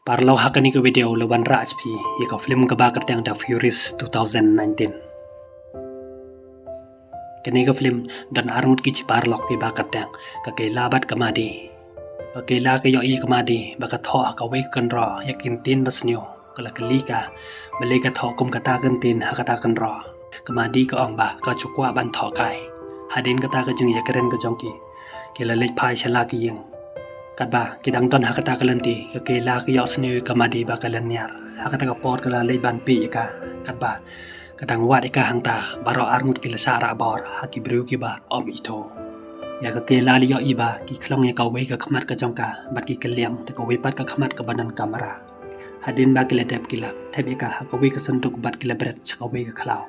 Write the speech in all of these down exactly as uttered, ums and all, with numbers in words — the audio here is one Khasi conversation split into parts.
Paralok, ha kane ka video la wanrah sha phi ïa ka film kaba kyrteng The Furies two thousand nineteen. Kane ka film don arngut ki paralok kiba kyrteng ka Kayla bad ka Maddie. Ka Kayla ka ïohi ka Maddie ba ka thoh ha kawei ka kynroh ïa ka kyntien basniew. Ka la kylli ka, balei ka thoh kum kata ka kyntien ha kata ka kynroh. Ka Maddie ka ong ba ka shu kwah ban thoh kai. Hadien kata ka jingïakren ka jong ki, ki la leit phai sha la ki ïing. Katba ki dang don ha kata ka lynti, ka Kayla ka ïohsngew ïa ka Maddie ba ka lyniar. Ha kata ka por ka la leit ban peit ïa ka. Katba ka dang wad ïa ka hangta, baroh arngut ki la shah rah bor ha ki briew kiba ym ithuh. Ïa ka Kayla la ïohi ba ki khlong ïa kawei ka khmat ka jong ka bad ki kylliang da kawei pat ka khmat kaba don kamra. Hadien ba ki la dep, ki la thep ïa ka ha kawei ka synduk bad ki la bret sha kawei ka khlaw.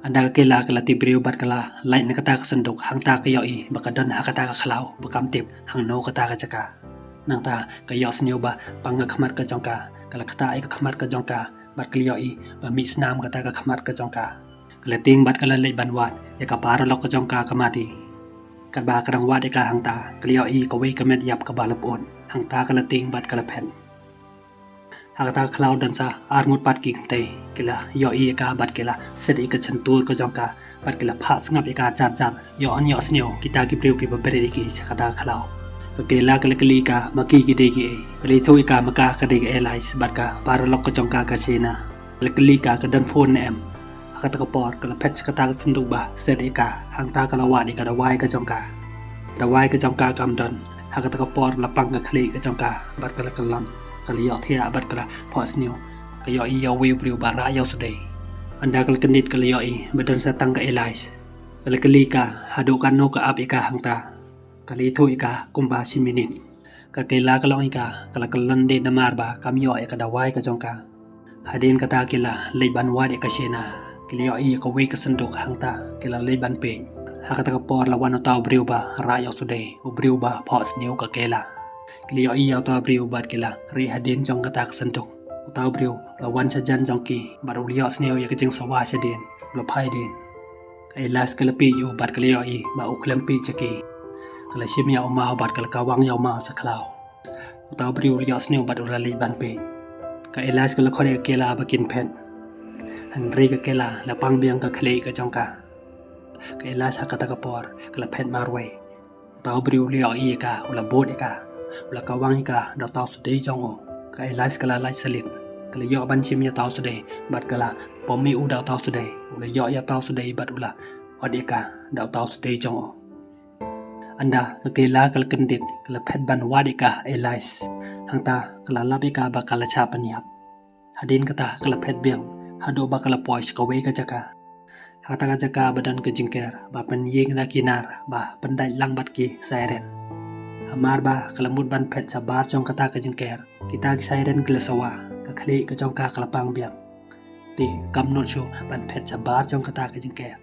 Ynda ka Kayla ka la tip briew bad ka la lait na kata ka synduk, hangta ka ïohi ba ka don ha kata ka khlaw ba kam tip hangno kata ka jaka. Nangta ka ïohsngew ba pang ka khmat ka jong ka, ka la ktah ïa ka khmat ka jong ka bad ka la ïohi ba mih snam kata ka khmat ka jong ka. Ka la tieng bad ka la leit ban wad ïa ka paralok ka jong ka, ka Maddie. Katba ka dang wad ïa ka hangta, ka la ïohi kawei ka met ïap kaba la pyut. Hangta ka la tieng bad ka la phet. Ha kata ka khlaw don sa arngut pat ki kynthei, ki la ïohi ïa ka bad ki la set ïa ka shyntur ka jong ka bad ki la phah sngap ïa ka jar jar. Ïoh ïohsngew kita ki briew kiba bret ïa ki sha kata ka khlaw. Ka Kayla ka la kylli ka ma ki ki dei kiei. Ka la ïathuh ïa ka ma ka ka dei ka Alice bad ka paralok ka jong ka, ka Shayna. Ka la kylli ka ka don phone ne em. Ha kata ka por ka la phet sha kata ka synduk ba set ïa ka. Hangta ka la wad ïa ka dawai ka jong ka. Dawai ka jong ka kam don. Ha kata ka por la pang ka khlieh ka jong ka bad ka la kyllon. Ka la ïohthiah bad ka la phohsniew. Ka ïohi ïa uwei u briew ba rah ïa u sdei. Ynda ka la kyndit ka la ïohi ba don sa tang ka Alice. Ka la kylli ka haduh katno ka ap ïa ka hangta. Ka la ïathuh ïa ka kumba shi minit. Ka Kayla ka la ong ïa ka, ka la kyllon dei namar ba kam ïoh ïa ka dawai ka jong ka. Hadien kata ki la leit ban wad ïa ka Shayna. Ki la ïohi ïa kawei ka synduk hangta, ki la leit ban peit. Ha kata ka por la wan uta u briew ba rah ïa u sdei, u briew ba phohsniew ka Kayla. Ki la ïohi ïa uta u briew bad ki la rieh hadien jong kata ka synduk. Uta u briew la wan shajan jong ki bad u la ïohsngew ïa ka jingsawa shadien, u la phai dien. Ka Alice ka la peit ïa u bad ka la ïohi ba u khlem peit sha ki. Ka la shim ïa u maw bad ka la kawang ïa u maw sha khlaw. Uta u briew u la ïohsngew bad u la leit ban peit. Ka Alice ka la khot ïa ka Kayla ba kin phet. Hynrei ka Kayla la pang biang ka khlieh ka jong ka. Ka Alice ha kata ka por ka la phet marwei. Uta u briew u la ïohi ïa ka, u la bud ïa ka. U la kawang ïa ka da uta u sdei jong u. Ka Alice ka la lait salit. Ka la ïoh ban shim ïa uta u sdei bad ka la pom ïa u da uta u sdei. U la ïoh ïa uta u sdei bad u la ot ïa ka da uta u sdei jong u. Ynda ka Kayla ka la kyndit, ka la phet ban wad ïa ka Alice. Hangta ka la lap ïa ka ba ka la shah pynïap. Hadien kata ka la phet biang haduh ba ka la poi sha kawei ka jaka. Ha kata ka jaka ba don ka jingker ba pynïeng na ki nar ba pyndait lang bad ki siren. Hamar ba ka la mut ban phet shabar jong kata ka jingker, kita ki siren ki la sawa, ka khlieh ka jong ka ka la pang biang. Te kam nud shuh ban phet shabar jong kata ka jingker.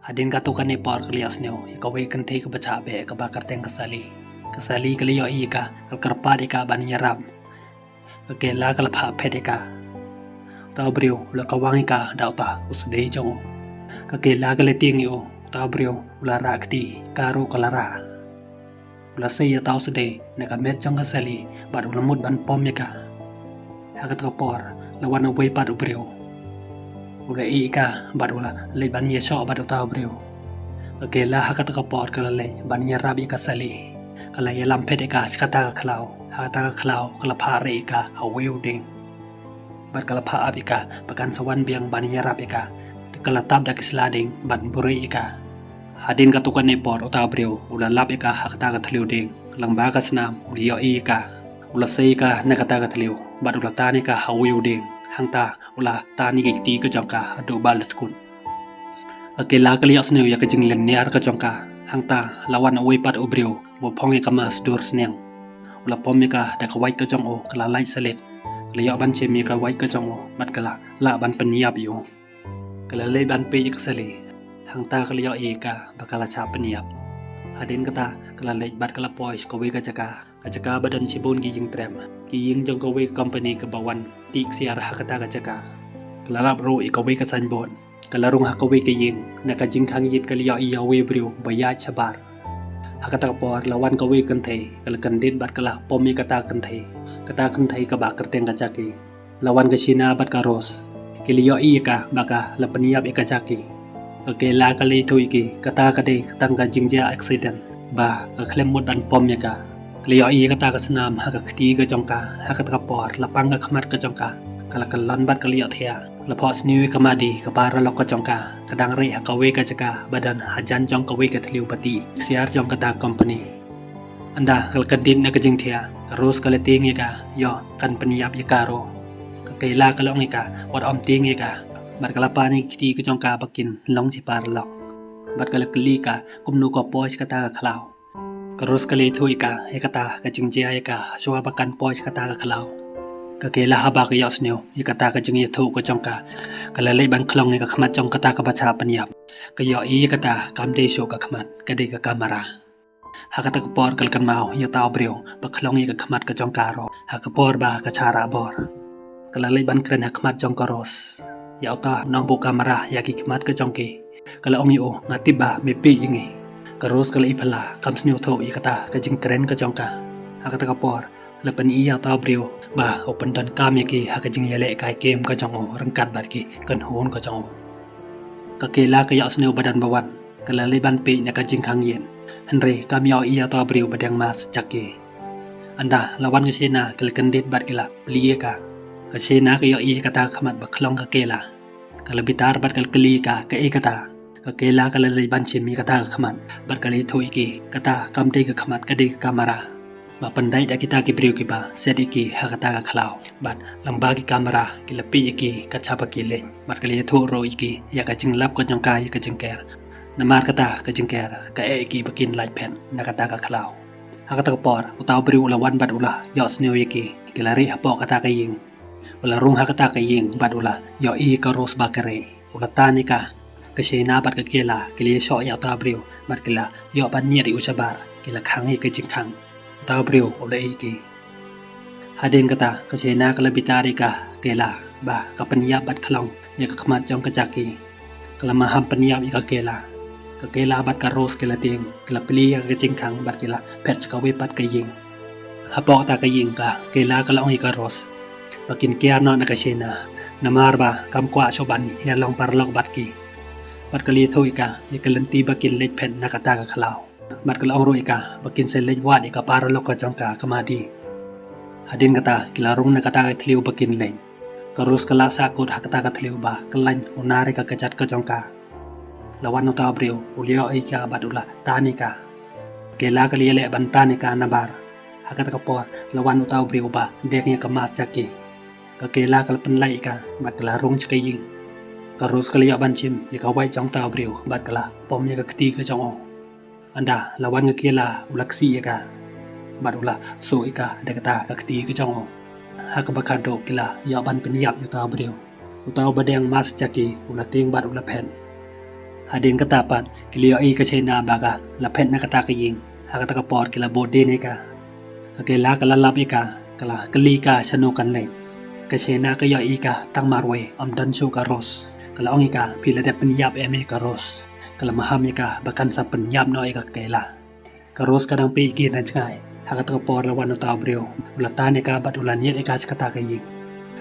Hadien katto katne por ka la ïohsngew ïa kawei ka kynthei kaba shah beh kaba kyrteng ka Sally. Ka Sally ka la ïohi ïa ka, ka la kyrpad ïa ka ban ïarap. Ka Kayla ka la phah phet ïa ka. Uta u briew u la kawang ïa ka da uta u sdei jong u. Ka Kayla ka la tieng ïa u, uta u briew u la rah kti, ka ruh ka la rah. U la sei ïa uta u sdei na ka met jong ka Sally bad u la mut ban pom ïa ka. Ha kata ka por la wan uwei pat u briew. U la ïeh ïa ka bad u la leit ban ïashoh bad uta u briew. Ka Kayla ha kata ka por ka la leit ban ïarap ïa ka Sally. Ka la ïalam phet ïa ka sha kata ka khlaw. Ha kata ka khlaw ka la phah rieh ïa ka ha uwei u dieng. Bad ka la phah ap ïa ka ba kan sa wan biang ban ïarap ïa ka. Te ka la tap da ki sla dieng ban buhrieh ïa ka. Hadien katto katne por uta u briew u la lap ïa ka ha kata ka thliew dieng. Lyngba ka snam u la ïohi ïa ka. U la sei ïa ka na kata ka thliew bad u la tan ïa ka ha uwei u dieng. Hangta u la tan ïa ki kti ka jong ka haduh ba la dkut. Ka Kayla ka la ïohsngew ïa ka jinglynñiar ka jong ka. Hangta la wan uwei pat u briew uba phong ïa ka mask dur sniang. U la pom ïa ka da ka wait ka jong u, ka la lait salit. Ka la ïoh ban shim ïa ka wait ka jong u bad ka la lah ban pynïap ïa u. Ka la leit ban peit ïa ka Sally. Hangta ka la ïohi ïa ka ba ka la shah pynïap. Hadien kata ka la leit bad ka la poi sha kawei ka jaka. Ka jaka ba don shibun ki ïing trem. Ki ïing jong kawei ka company kaba wan tih ksiar ha kata ka jaka. Ka la lap ruh ïa kawei ka signboard. Ka la rung ha kawei ka ïing. Na ka jingkhang ïit ka la ïohi ïa uwei u briew ba ïaid shabar. Ha kata ka por la wan kawei ka kynthei, ka la kyndit bad ka la pom ïa kata ka kynthei. Kata ka kynthei kaba kyrteng ka Jackie. La wan ka Shena bad ka Rose. Ki la ïohi ïa ka ba ka la pynïap ïa ka Jackie. Ka Kayla ka la ïathuh ïa ki, kata ka dei tang ka jingjia accident ba ka khlem mut ban pom ïa ka. Ka la ïohi ïa kata ka snam ha ka kti ka jong ka, ha kata ka por la pang ka khmat ka jong ka. Ka la kyllon bad ka la ïohthiah. La phohsniew ïa ka Madi, ka paralok ka jong ka, ka dang rieh ha kawei ka jaka ba don hajan jong kawei ka thliew ba tih ksiar jong kata ka company. Ynda ka la kyndit na ka jingthiah, ka Rose ka la tieng ïa ka, ïoh kan pynïap ïa ka ruh. Ka Kayla ka la ong ïa ka, wat ym tieng ïa ka. Bad ka la pan ïa ki kti ka jong ka ba kin long shi paralok. Bad ka la kylli ïa ka kumno ka poi sha kata ka khlaw. Ka Rose ka la ïathuh ïa ka ïa kata ka jingjia ïa ka shuwa ba kan poi sha kata ka khlaw. Ka Kayla haba ka ïohsngew ïa kata ka jingïathuh ka jong ka, ka la leit ban khlong ïa ka khmat jong kata kaba shah pynïap. Ka ïohi ïa kata kam dei shuh ka khmat, ka dei ka kamera. Ha kata ka por ka la kynmaw ïa uta u briew ba khlong ïa ka khmat ka jong ka ruh ha ka por ba ka shah rah bor. Ka la leit ban kren ha khmat jong ka Rose ïa uta u nongbuh kamera ïa ki khmat ka jong ki. Ka la ong ïa u, nga tip ba me peit ïa ngi. Ka Rose ka la iphala, kam sngewthuh ïa kata ka jingkren ka jong ka. Ha kata ka por la pyni ïa uta u briew ba u pyndonkam ïa ki ha ka jingïaleh kai kem ka jong u ryngkat bad ki kynhun ka jong u. Ka Kayla ka ïohsngew ba don ba wan, ka la leit ban peit na ka jingkhang ïing. Hynrei kam ïohi ïa uta u briew ba deng mask Jackie. Ynda la wan ka Shena, ka la kyndit bad ka la plie ïa ka. Ka Shena ka ïohi ïa kata ka khmat ba khlong ka Kayla. Ka la bitar bad ka la kylli ïa ka, kaei kata. Ka Kayla ka la leit ban shim ïa kata ka khmat bad ka la ïathuh ïa ki, kata kam dei ka khmat, ka dei ka kamera ba pyndait da kita ki briew kiba set ïa ki ha kata ka khlaw. Bad lyngba ki kamera ki la peit ïa ki kat shaba ki leit. Bad ka la ïathuh ruh ïa ki ïa ka jinglap ka jong ka ïa ka jingker. Namar kata ka jingker ka eh ïa ki ba kin lait phet na kata ka khlaw. Ha kata ka por uta u briew u la wan bad u la ïohsngew ïa ki. Ki la rieh hapoh kata ka ïing. U la rung ha kata ka ïing bad u la ïohi ïa ka Rose ba ka rieh. U la tan ïa ka. Ka Shena bad ka Kayla ki la ïashoh ïa uta u briew bad ki la ïoh ban ñiad ïa u shabar, ki la khang ïa ka jingkhang. Uta u briew u la ïeh ïa ki. Hadien kata ka Shena ka la bitar ïa ka Kayla ba ka pynïap bad khlong ïa ka khmat jong ka Jackie. Ka la maham pynïap ïa ka Kayla. Ka Kayla bad ka Rose ki la tieng, ki la plie ïa ka jingkhang bad ki la phet sha kawei pat ka ïing. Hapoh kata ka ïing ka Kayla ka la ong ïa ka Rose ba kin kiar noh na ka Shena, namar ba kam kwah shuh ban ïalong paralok bad ki. Bad ka la ïathuh ïa ka ïa ka lynti ba kin leit phet na kata ka khlaw. Bad ka la ong ruh ïa ka ba kin sa leit wad ïa ka paralok ka jong ka, ka Madi. Hadien kata ki la rung na kata ka thliew ba kin leit. Ka Rose ka la sah kut ha kata ka thliew ba ka laiñ u nar ïa ka kjat ka jong ka. La wan uta u briew, u la ïohi ïa ka bad u la tan ïa ka. Kayla ka la ïaleh ban tan ïa ka namar ha kata ka por la wan uta u briew ba deng ïa ka mask Jackie. Ka Kayla ka la pynlait ïa ka bad ka la rung sha ka ïing. Ka Rose ka la ïoh ban shim ïa ka wait jong uta u briew bad ka la pom ïa ka kti ka jong u. Ynda la wan ka Kayla u la ksih ïa ka bad u la suh ïa ka da kata ka kti ka jong u. Ha kaba khatduh ki la ïoh ban pynïap ïa uta u briew. Uta uba deng mask Jackie u la tieng bad u la phet. Hadien kata pat ki la ïohi ïa ka Shena ba ka la phet na kata ka ïing. Ha kata ka por ki la bud dien ïa ka. Ka Kayla ka la lap ïa ka, ka la kylli ïa ka shano kan leit. Ka Shena ka ïohi ïa ka tang marwei, ym don shuh ka Rose. Ka la ong ïa ka, phi la dep pynïap em ïa ka Rose. Ka la maham ïa ka ba kan sa pynïap noh ïa ka Kayla. Ka Rose ka dang peit ïa ki na jngai. Ha kata ka por la wan uta u briew. U la tan ïa ka bad u la ñiad ïa ka sha kata ka ïing.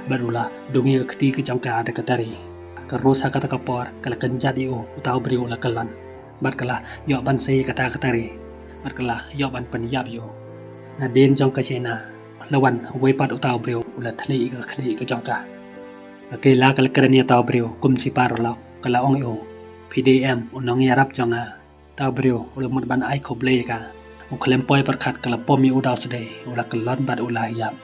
Bad u la dung ïa ka kti ka jong ka da ka tari. Ka Rose ha kata ka por ka la kynjat ïa u, uta u briew u la kyllon. Bad ka la ïoh ban sei ïa kata ka tari. Bad ka la ïoh ban pynïap ïa u. Nadien jong ka Shena la wan uwei pat uta u briew u la thylliej ïa ka khlieh ka jong ka. Ka Kayla ka la kren ïa uta u briew kum shi paralok, ka la ong ïa u, phi dei em u nongïarap jong nga? Uta u briew u la mut ban ai khublei ïa ka. U khlem poi pyrkhat ka la pom ïa u da u sdei, u la kyllon bad u la ïap.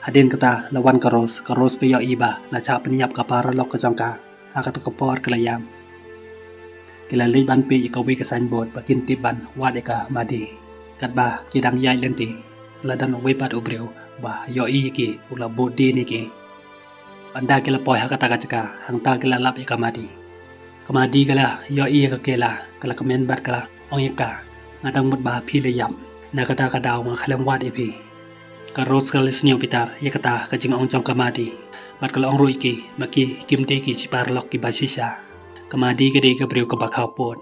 Hadien kata la wan ka Rose, ka Rose ka ïohi ba la shah pynïap ka paralok ka jong ka. Ha kata ka por ka la ïam. Ki la leit ban peit ïa kawei ka signboard ba kin tip ban wad ïa ka Madi. Katba ki dang ïaid lynti la don uwei pat u briew ba ïohi ïa ki, u la bud dien ïa ki. Ynda ki la poi ha kata ka jaka, hangta ki la lap ïa ka Madi. Ka Madi ka la ïohi ïa ka Kayla, ka la kmen bad ka la ong ïa ka, nga dang mut ba phi la ïap. Na kata ka daw nga khlem wad ïa phi. Ka Rose ka la sngewbitar ïa kata ka jingong jong ka Madi. Bad ka la ong ruh ïa ki ba ki kim dei ki shi paralok kiba shisha. Ka Madi ka dei ka briew kaba khawpud.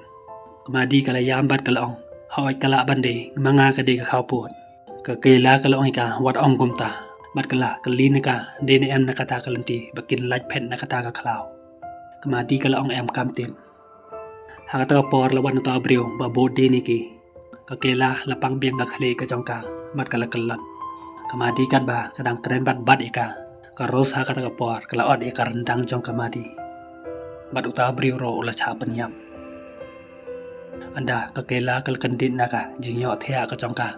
Ka Madi ka la ïam bad ka la ong, Hooid, ka lah ban dei, ma nga ka dei ka khawpud. Ka Kayla ka la ong ïa ka, wat ong kumta. Bad ka la kylli na ka, dei ne em na kata ka lynti ba kin lait phet na kata ka khlaw. Ka Madi ka la ong, em, kam tip. Ha kata ka por la wan uta u briew ba bud dien ïa ki. Ka Kayla la pang biang ka khlieh ka jong ka bad ka la kyllon. Ka Madi katba ka dang kren bad bat ïa ka, ka Rose ha kata ka por ka la ot ïa ka ryndang jong ka Madi. Bad uta u briew ruh u la shah pynïap. Ynda ka Kayla ka la kyndit na ka jingïohthiah ka jong ka,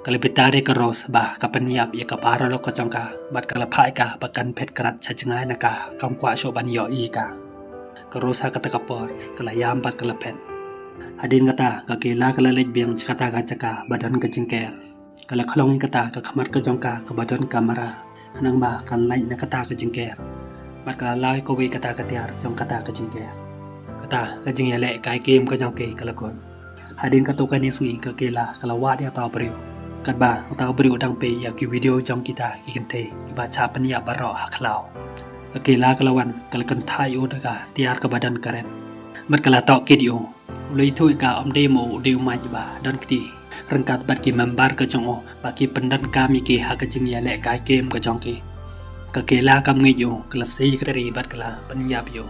ka la bitar ïa ka Rose ba ka pynïap ïa ka paralok ka jong ka bad ka la phah ïa ka ba kan phet krat sha jngai na ka, kam kwah shuh ban ïohi ïa ka. Ka Rose ha kata ka por ka la ïam bad ka la phet. Hadien kata ka Kayla ka la leit biang sha kata ka jaka ba don ka jingker. Ka la khlong ïa kata ka khmat ka jong ka kaba don kamera, khnang ba kan lait na kata ka jingker. Bad ka la law ïa kawei kata ka tiar jong kata ka jingker. Kata ka jingïalehkai kem ka jong ki ka la kut. Hadien katto katne sngi ka Kayla ka la wad ïa uta u briew. Katba uta u briew u dang peit ïa ki video jong kita ki kynthei kiba shah pynïap baroh ha khlaw. Ka Kayla ka la wan ka la kynthah ïa u da ka tiar kaba don current. Bad ka la tohkit ïa u. U la ïathuh ïa ka, ym dei mo u dei u mait ba don kti ryngkat bad ki member ka jong u ba ki pyndonkam ïa ki ha ka jingïalehkai kem ka jong ki. Ka Kayla kam ngeit ïa u, ka la sei ka tari bad ka la pynïap ïa u.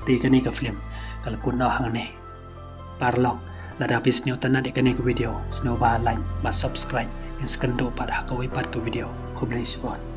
Te kane ka film ka la kut noh hangne. Paralok, lada phi sngewtynnat ïa kane ka video, sngewbha like bad subscribe, ngin sa ïakynduh pat ha kawei pat ka video. Khublei shibun.